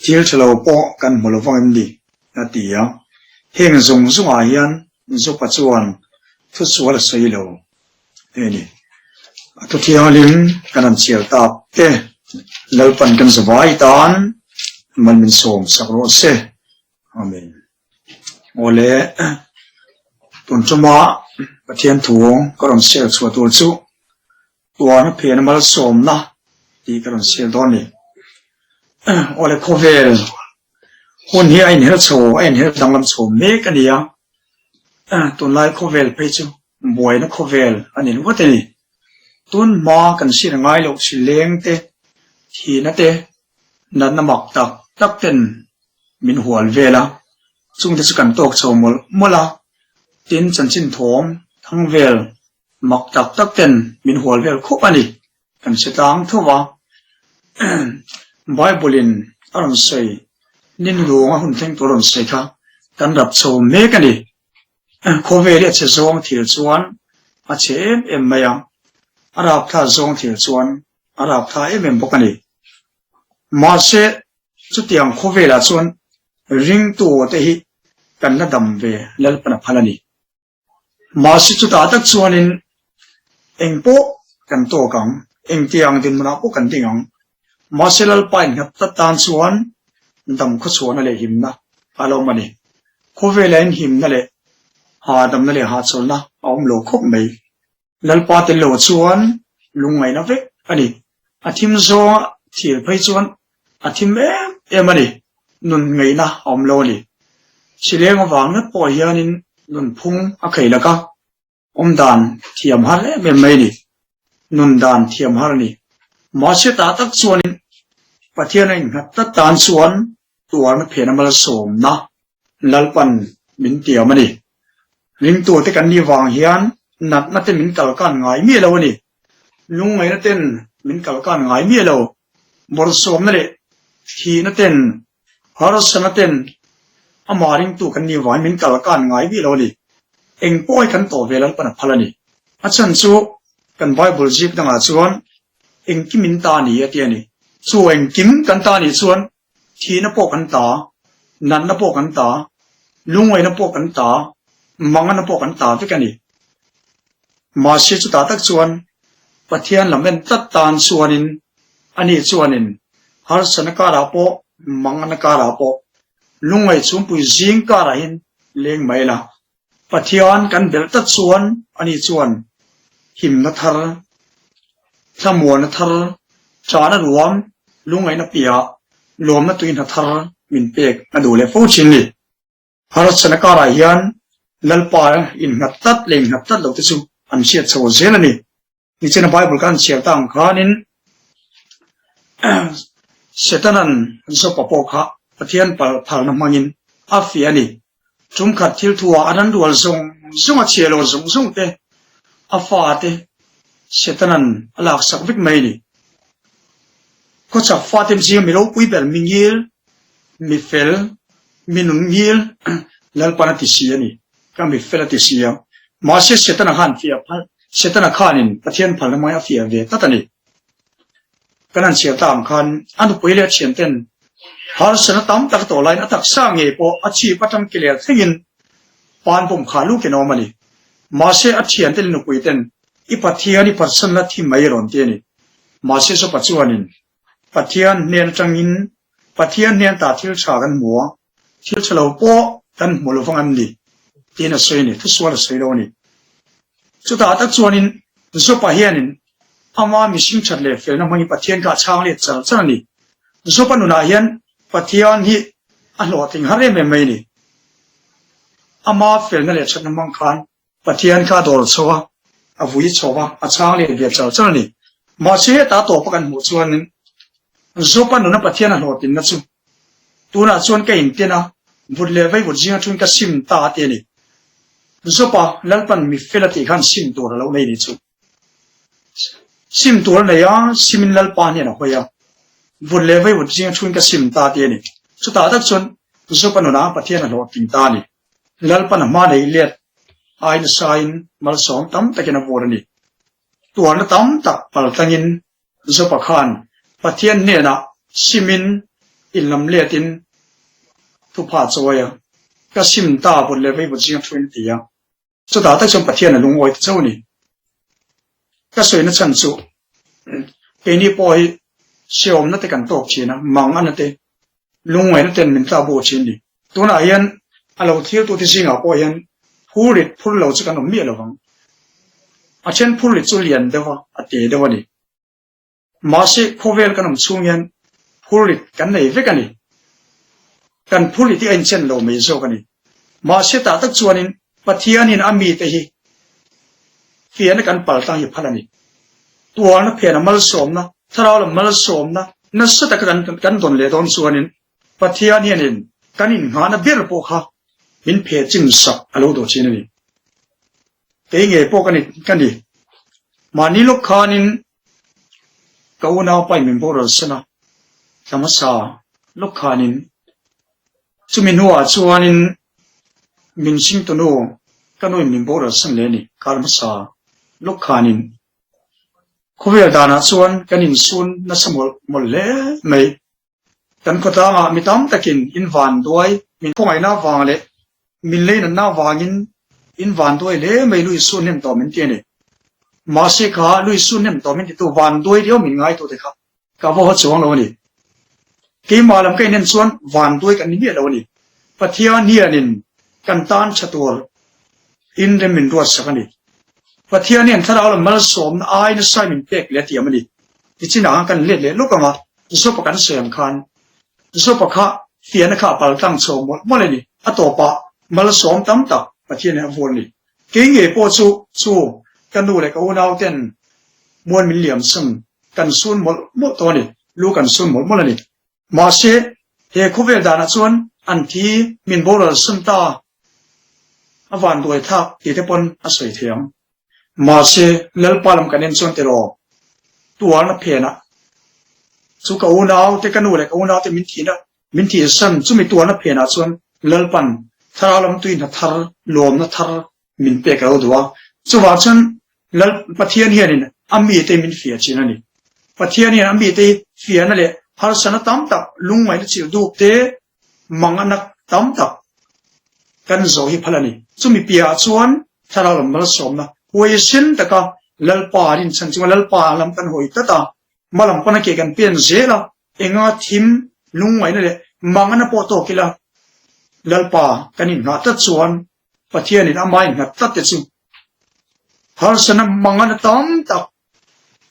thil tha lo pawh kan hmu lo vang em ni? a ti a. Heng zawng zawngah hian Jopa chuan thusual a sawi lo a ni. A thu thianghlim kan han chhiar tak e, Lalpan kan zavai tan mal min sawm sak rawh se. Amen. Awle, tun tuma Pathian thu ka rawn share chhuah tur chu tuarna phen malsawmna tih ka rawn share dawn a ni. Awle, khawvel hun hi a inher chho, a inher danglam chho mek a ni a, tunlai khawvel phei chu buaina khawvel a ni ringawt a ni. Tun hma kan hriat ngai loh hrileng te, thihna te, natna mak tak tak ten min hual vel a, chungte chu kan tawk chho mawlh mawlh a, tin chanchin thawm thang vel mak tak tak ten min hual vel khawp a ni, kan hre tlang tho va. Bible in a rawn sawi, Ninlung a hun thleng tur a rawn sawi kha kan rap chho mek a ni. Khawvel hi a chhe zawng thil chuan a chhe em em mai a, a rapthla zawng thil chuan a rapthla em em bawk a ni. Mahse, chutiang khawvelah chuan ringtu te hi kan la dam ve Lalpan a phal a ni. Mahse chutah tak chuanin eng pawh kan tawk ang, engtiang dinhmunah pawh kan ding ang. Mahse Lalpa innghat tlat tan chuan dam khawchhuahna leh himna a la awm a ni. Khawvelah in himna leh hahdamna leh hahchawlhna a awm lo khawp mai. Lalpa tel lo chuan lungngaihna vek. a ni. A thim zawnga thil phei chuan a thim em em a ni. Nun ngaihna a awm lo a ni. Sileng avang ngat pawh hianin nunphung a khei lak a. Awm dan thiam har em em mai a ni. Nun dan thiam har a ni. Mahse tah tak chuanin Pathian a innghat tlat tan chuan tuarna phena malsawmna Lalpan min tiam a ni. Ringtute kan nih vang hian natna te min kalkan ngai miah lo a ni. Lungngaihna ten min kalkan ngai miah lo. Bawrhsawmna leh thihna ten Harsana ten amah ringtu kan nih vangin min kalkan ngai bik lo a ni. Eng pawh hi kan tawh ve Lalpan a phal a ni. A chhan chu kan Bible zip dangah chuan engkim in ta a ni a ti a ni. Chu engkim kan ta nih chuan thihna pawh kan ta, natna pawh kan ta, lungngaihna pawh kan ta, mangana pawh kan ta vek a ni. Mahse chutah tak chuan Pathian lam en tlat tan chuanin ani chuanin harsatna karah pawh mangana karah pawh lungngaih chhungpui zing karah hin leng mai la. Pathian kan belh tlat chuan ani chuan himna thar, thlamuanna thar, chahna ruam, lungngaihna piah, lawmna tuihna thar min pek a duh leh fo thin ni. Harsatna karah hian Lalpa innghat tlat leh innghat tlat loh te chu an hriat chho zel a ni. Nichina Bible kan chhiar ta ang khanin Setanan Jopa pawh kha Pathian phalna hmangin a fiah a ni. Tumkhat thil thu ah a ran rual zawng zawng a chhiah lo zawng zawng te a fa te Setanan a laksak vek mai a ni. Khawchhak fate zinga mi ropui ber mi ngil, mi fel, mi nun ngil Lalpan a ti si a ni. Ka mi fel a ti si a. Mahse Setana khan fiah phal, Setana khanin Pathian phalna hmangin a fiah ve tlat a ni. Kan han chhiar ta ang khan a nupui leh a thianten harsatna tam tak a tawh laiin a taksa ngei pawh a chhip atang ke leh thlengin pan pawm khah lukin a awm a ni. Mahse a thiante leh nupui ten I Pathian i phatsanna thi mai rawn ti a ni. Mahse Jopa chuanin Pathian hnen atangin Pathian hnen ta thil tha kan hmu a, thil tha lo pawh kan hmu lo vang em ni? tiin a sawi a ni, thusual a sawi lo a ni. Chutah tak chuanin Jopa hianin ama mihring that leh felna hmangin Pathian kha a chhang let char char a ni. Jopa nunah hian Pathian hi a hlawhtling har em em mai a ni. Ama felna leh thatna hmang khan Pathian kha a dawr chho a, a vui chho a, a chhang leh ve char char a ni. Mahse heta tawpa kan hmuh chuanin Jopa nuna Pathian a hlawhtlinna chu tunah chuan ka inten a, vut leh vaivut zinga thuin ka sim ta a ti a ni. Jopa Lalpan mi fel a tih khan sim tur a lo nei ni chu. Sim tur a nei a, simin Lalpa hnen a hawi a, vut leh vaivut zinga thuin ka sim ta a ti a ni. Chutah tak chuan Jopa nunah Pathian a hlawhtling ta a ni. Lalpan a hma nei let ai nasain malsawm tam takin a vur a ni. Tuarna tam tak paltlangin Jopa khan Pathian hnenah simin inlam letin thupha chawi a, Ka sim ta vut leh veivut zing thuin a ti a. Chutah tak chuan Pathian a lungawi ta chauh a ni. Ka sawina chhan chu keini pawh hi hrehawmna te kan tawk thin a, mangana te, lungngaihna ten min tla bo thin a ni. Tunah hian a lo thiltute zingah pawh hian phurrit phur lo chu kan awm miah lo vang. A then phurrit chu lian deuh a, a te deuh a ni. Mahse, khawvel kan awm chhung hian phurrit kan nei vek a ni. Kan phurrit hi a inchen lo mai zawk a ni. Mahse, tah tak chuanin Pathianin a mite hi fiahna kan paltlang hi phal a ni. Tuarna phen a malsawmna, thlarau lam malsawmna nasa taka kan dawn leh dawn chuanin Pathian hianin kan innghahna ber pawh kha min phe chim sak a lo dawh thin a ni. Kei ngei pawh ka ni ka ni. Mahni lawk khanin ka unaupa in min boral san a, thla hmasa lawk khanin chumi hnuah chuanin min hringtunu ka nu in min boral san leh a ni, kar hmasa lawk khanin. Khawvel danah chuan kan insun nasa mawlh mawlh hle mai. Kan khawtlangah mi tam takin in vanduai, min khawngaihna avang leh min leinatna avangin in vanduai hle mai lui sun hnem tawh min ti a ni. Mahse kha lui sun hnem tawh min titu vanduai riau min ngaitute kha ka va haw chuang lo a ni. Keimah lam ka inen chuan vanduai kan ni miah lo a ni. Pathian hianin kan tan tha tur in rem min ruatsak a ni. Pathian hian thlarau lam malsawmna ai nasa min pek leh a tiam a ni. Nichinah khan kan let leh lawk ang a, Job-a kan sawi ang khan Job-a kha fiahna kha a pal tlang chho mawlh mawlh a ni. A tawpah malsawm tam tak Pathianin a vual a ni. Kei ngei pawh chu chu ka nu leh ka unau ten muan min liam chhun kan sun mawlh mawlh tawh a ni, lu kan sun mawlh mawlh a ni. Mahse, he khawvel danah chuan an thi min boral sun ta a vanduai thlak tih te pawn a sawi thei ang. Mahse, Lalpa lam kan en chuan tiraw tuarna phenah chu ka unau te, ka nu leh ka unau te min thihna min thihsan chumi tuarna phenah chuan Lalpan thlarau lam tuihna thar, lawmna thar min pek a lo duh a. Chuvang chuan Lal Pathian hianin a mite min fiah chin a ni. Pathian hian a mite hi fiahna leh harsatna tam tak, lungngaihna chilh duk te, mangana tam tak kan zawh hi phal a ni. Chumi piahah chuan thlarau lam malsawmna huaisen taka Lalpa an inchhan chunga Lalpa lam kan hawi tlat a, hmalam pana ke kan pen zel a, enga thim lungngaihna leh mangana pawh tawk ila Lalpa kan inngah tlat chuan Pathianin amah innghat tlat te chu harsatna mangana tam tak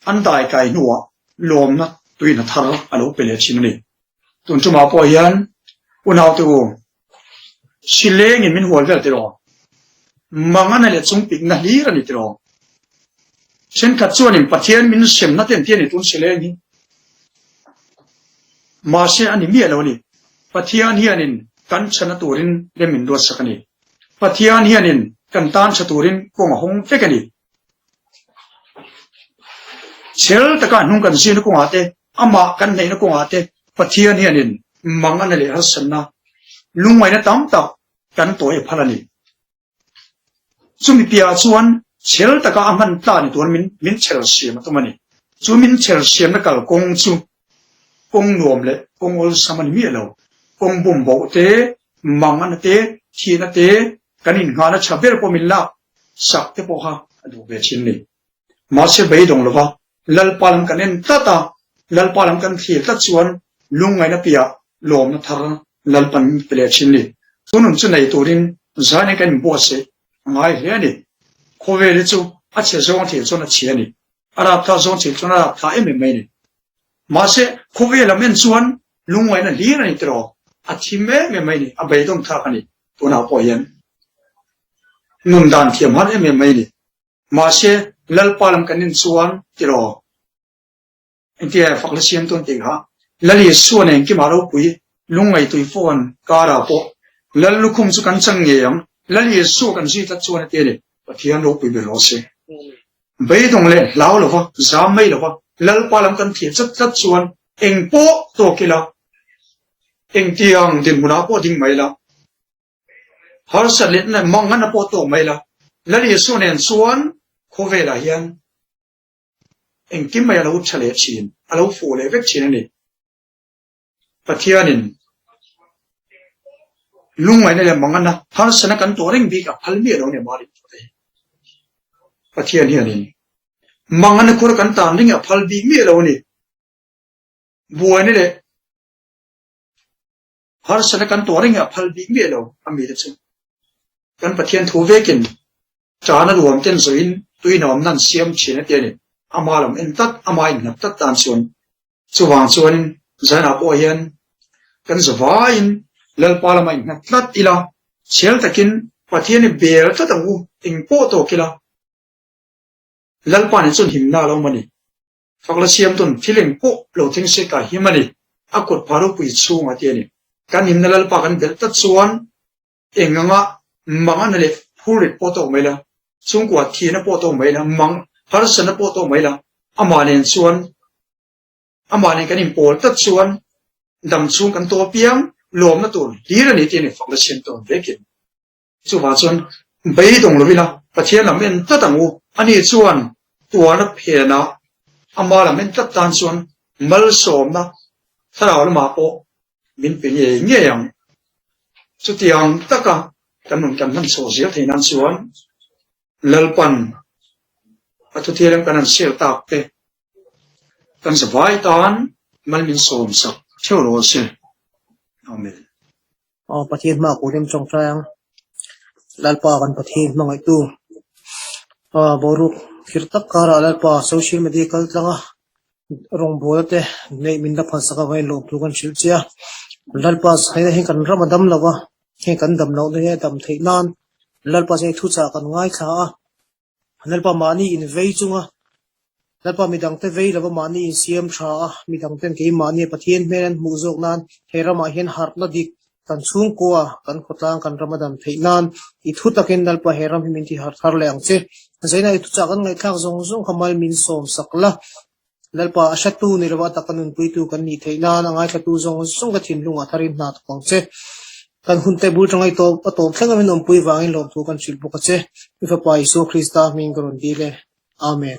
an dai kai hnuah lawmna tuihna thar a lo pe leh thin a ni. Tun tumah pawh hian unaute u silengin min hual vel tiraw? Mangana leh chungpikna hlir a ni tiraw? Thenkhat chuanin Pathian min semna te an ti a ni tun sileng hi. Mahse a ni miah lo a ni. Pathian hianin kan chhana turin lem min ruatsak a ni. Pathian hianin kan tan tha turin kawng a hawng vek a ni. Chhel taka hnung kan zirna kawngah te, amah kan hneihna kawngah te Pathian hianin mangana leh harsatna, lungngaihna tam tak kan tawi a phal a ni. Chumi piahah chuan chhel taka a hman tla ni tuan min min chhel siam a tum a ni. Chu min chhel siamna kalkawng chu kawng nuam leh kawng awlsam a ni miah lo. Kawng bum boh te, mangana te, thihna te, kan innghahna tha ber pawh min lak sak te pawh kha a duh ve thin a ni. Mahse beidawng lova Lalpa lam kan en tlat a, Lalpa lam kan thlir tlat chuan lungngaihna piah lawmna thar Lalpan min pe leh thin a ni. Chu nun chu nei turin zanin kan inbuatsaih a ngai hle a ni. Khawvel hi chu a chhe zawng thil chuan a chhia a ni. A rapthlak zawng thil chuan a rapthlak em em mai a ni. Mahse khawvel lam en chuan lungngaihna hlir a ni tiraw? A thim em em mai a ni, a beidawng thlak a ni tunah pawh hian. Nun dan thiam har em em mai a ni. Mahse, Lalpa lam kan en chuan tiraw? Engtia fak la siam tawn tih kha Lal Isua nen Kima ropui lungngaitui phone karah pawh Lal lukhum chu kan chang ngei ang, Lal Isua kan zui tlat chuan a ti a ni. Pathian ropui ber rawh se. Beidawng leh hlau lova, zam mai lova Lalpa lam kan thlir chat tlat chuan eng pawh tawk ila, engtiang dinhmunah pawh ding mai ila, Harsat leh mangan a pawh tawk mai la, Lal Isua nen chuan khawvelah hian engkim mai a lo tha leh thin, a lo fuh leh vek thin a ni. Pathianin lungngaihna leh mangana harsatna kan tuah reng bik a phal miah lo a ni Mari tih te hi. Pathian hianin mangana khur kan tan reng hi a phal bik miah lo a ni. Buaina leh Harsatna kan tuah reng hi a phal bik miah lo a mite chu. Kan Pathian thu vekin ṭana nuam ten zawhin tuinawmna an siam ṭhin a ti a ni. Ama lam en tlat, ama inhnap tlat tan chuan. Chuvang chuanin Zainah pawh hian kan zavaiin Lalpa lama inhnap tlat ila, chhel takin Pathian hi bel tlat ang u, eng pawh tawk ila Lalpa nen chuan himna a lo awm a ni. Fak la siam tawn thil eng pawh lo thleng se ka him a ni, a kut pha ropui chhungah ti a ni. Kan himna Lalpa kan belh tlat chuan eng anga mangana leh phurrit pawh tawk mai la, chhungkua thihna pawh tawk mai la, mang harsatna pawh tawk mai la, amah nen chuan amah nen kan inpawl tlat chuan dam chhung kan taw piang lawmna tur hlir a ni ti a ni fak la siam tawn vekin. Chuvang chuan beidawng lo ila Pathian lam en tlat ang u. Ani chuan tuarna phenah ama lam en tlat tan chuan malsawmna thlarau lamah pawh min pe ngei ngei ang. Chutiang taka kan nun kan hman chhuah zel thei nan chuan Lalpan a thuthialem kan han share tak te kan zavai tan mal min sawm sak theuh rawh se. Amen. Aw Pathian hma kut em tawngtai ang. Lalpa kan Pathian hmangaihtu. Aw boruak khir tak karah Lalpa social media kal tlang a. Rawngbawla te neih min la phalsak avangin lawmthu kan hrilh che a. Lalpa zaina hi kan ram a dam lo va, heng kan dam lohna hi a dam theih nan Lalpa chu hei thuchah kan ngaithla a. Lalpa mahni invei chunga Lalpa midangte vei lova mahni insiam tha a, midangten keimahnia Pathian hmel an hmuh zawk nan he ramah hian harhna dik kan chhungkua, kan khawtlang, kan ram a dam theih nan i thu takin Lalpa he ram hi min ti harh thar leh ang che. Zaina i thuchah kan ngaihthlak zawng zawng kha mal min sawm sak la. Lalpa a hretu ni lova a taka nunpuitu kan nih theih nan a ngaithlatu zawng zawng ka thinlungah tharin hna thawk ang che. Kan hun te bul tanga i tawp a tawp thleng a min awmpui vangin lawmthu kan hrilh bawk a che. I Fapa Isua Krista hming ka rawn dil e. Amen.